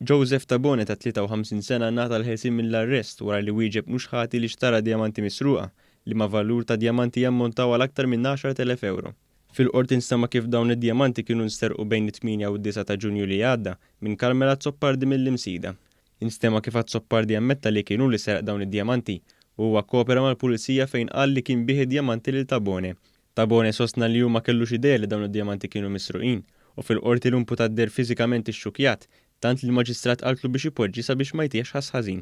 Joseph Tabone ta' 53 sena ngħata l-ħelsien mill-arrest wara li wieġeb mhux ħati li xtara djamanti misruqa, liema valur ta' djamanti jammontaw għal aktar minn 10,000 ewro. Fil-Qorti nstema' kif dawn id-djamanti kienu nsterqu bejn it-tmienja u d-disgħa ta' Ġunju li għadda minn Carmel Azzopardi mill-Imsida. Instema' kif Azzopardi ammetta li kien hu li seraq dawn id-djamanti u huwa kkopera mal-Pulizija fejn qal li kien biegħ id-djamanti lil Tabone. Tabone sostna li hu ma kellux idea li dawn id-djamanti kienu misruqin u fil-Qorti l-imputat deher fiżikament ixxukkjat tant li l-Maġistrat qaltlu biex ipoġġi sabiex ma jtihx ħass ħażin.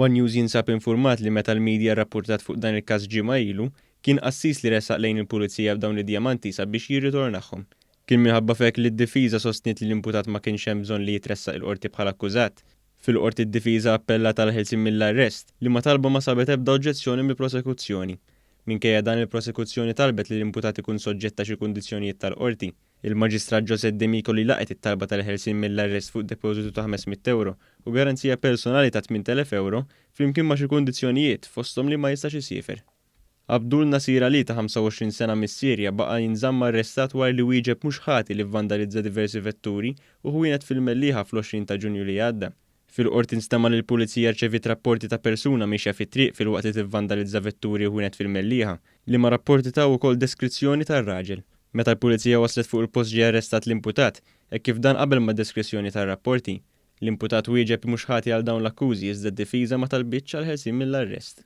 One News jinsab infurmat li meta l-media rrappurtat fuq dan il-każ ġimgħa ilu, kien qassis li resaq lejn il-Pulizija b'dawn id-djamanti sabiex jirritornahom. Kien minħabba f'hekk li d-difiża sostniet li l-imputat ma kienx hemm bżonn li jitressaq il-Qorti bħala akkużat. Fil-Qorti d-difiża appellat għall-ħelsien mill-arrest, liema talba ma sabet ebda oġġezzjoni mill-prosekuzzjoni. Minkejja dan il-prosekuzzjoni talbet li l-imputat ikun soġġett ta' xi kundizzjonijiet tal-Qorti. Il-Maġistrat Josette Demicoli laqgħet it-talba tal-ħelsien mill-arrest fuq depożitu ta' 500 ewro u garanzija personali ta' 8,000 ewro flimkien ma' xi kundizzjonijiet, fosthom li ma jistax isiefer. Abdul Nasir Ali ta' 25 sena mis-Sirja baqa' jinżamm arrestat wara li wieġeb mhux ħati li vvandalizza diversi vetturi u ħwienet fil-Mellieħa fl-20 ta' Ġunju li għadda. Fil-Qorti nstema' li l-Pulizija rċeviet rapporti ta' persuna miexja fit-triq filwaqt li tivvandalizza vetturi u ħwienet fil-Mellieħa, liema rapporti taw ukoll deskrizzjoni tar-raġel. Meta l-Pulizija waslet fuq il-post ġie arrestat l-imputat, hekk kif dan qabel mad-deskrizzjoni tar-rapporti. L-imputat wieġeb mhux ħati għal dawn l-akkużi iżda d-difiża ma talbitx għall-ħelsien mill-arrest.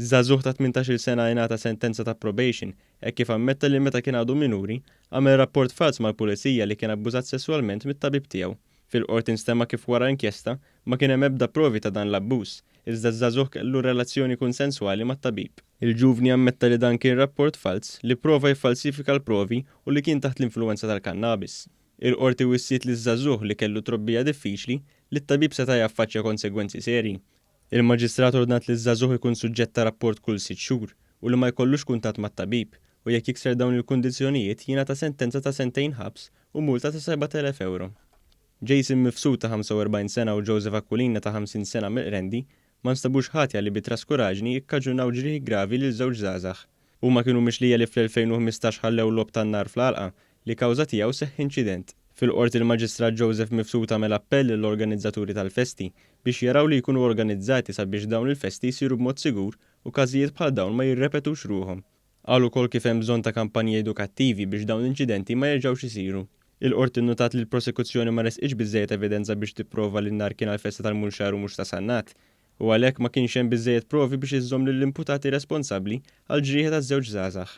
Żagħżugħ ta' 18-il sena ingħata sentenza ta' probation hekk kif ammetta li meta kien għadu minuri, għamel rapport falz mal-pulizija li kien abbużat sesswalment mit-tabib tiegħu. Fil-Qorti nstema' kif wara inkjesta, ma kien hemm ebda provi ta' dan l-abbuż, iżda ż-żagħżugħ kellu relazzjoni kunsenswali mat-tabib. Il-ġuvni ammetta li dan kien rapport falz, li pprova jiffalsifika l-provi u li kien taħt l-influwenza tal-kannabis. Il-Qorti wissiet liż-żagħżugħ li kellu trobbija diffiċli, li t-tabib seta' jaffaċċja konsegwenzi serji. Il-Maġistrat ordnat li ż-żagħżugħ ikun suġġett ta' rapport kull sitt xhur u li ma jkollux kuntatt mat-tabib u jekk jikser dawn il-kundizzjonijiet jingħata sentenza ta' sentejn ħabs u multa ta' 7,000 ewro. Jason Mifsud ta' 45 sena u Joseph Aquilina ta' 50 sena mill-Qrendi ma nstabux ħatja li bi traskuraġni kkaġunaw ġrieħi gravi lil żewġ żgħażagħ. Huma kienu mixlija li fl-2015 ħallew logħob tan-nar fl-għalqa, li kawża tiegħu seħħ inċident. Fil-Qorti l-Maġistrat Joseph Mifsud għamel appell lill-organizzaturi tal-festi biex jaraw li jkunu organizzati sabiex dawn il-festi jsiru b'mod sigur u każijiet bħal dawn ma jirrepetux ruħhom. Qal ukoll kif hemm bżonn ta' kampanji edukattivi biex dawn l-inċidenti ma jerġgħux isiru. Il-Qorti nnutat li l-Prosekuzzjoni ma ressqitx biżżejjed evidenza biex tipprova li n-nar kien għall-festa tal-Munxar u mhux ta' Sannat u għalhekk ma kienx hemm biżżejjed provi biex iżżomm lill-imputati responsabbli għall-ġrieħi taż-żewġ żgħażagħ.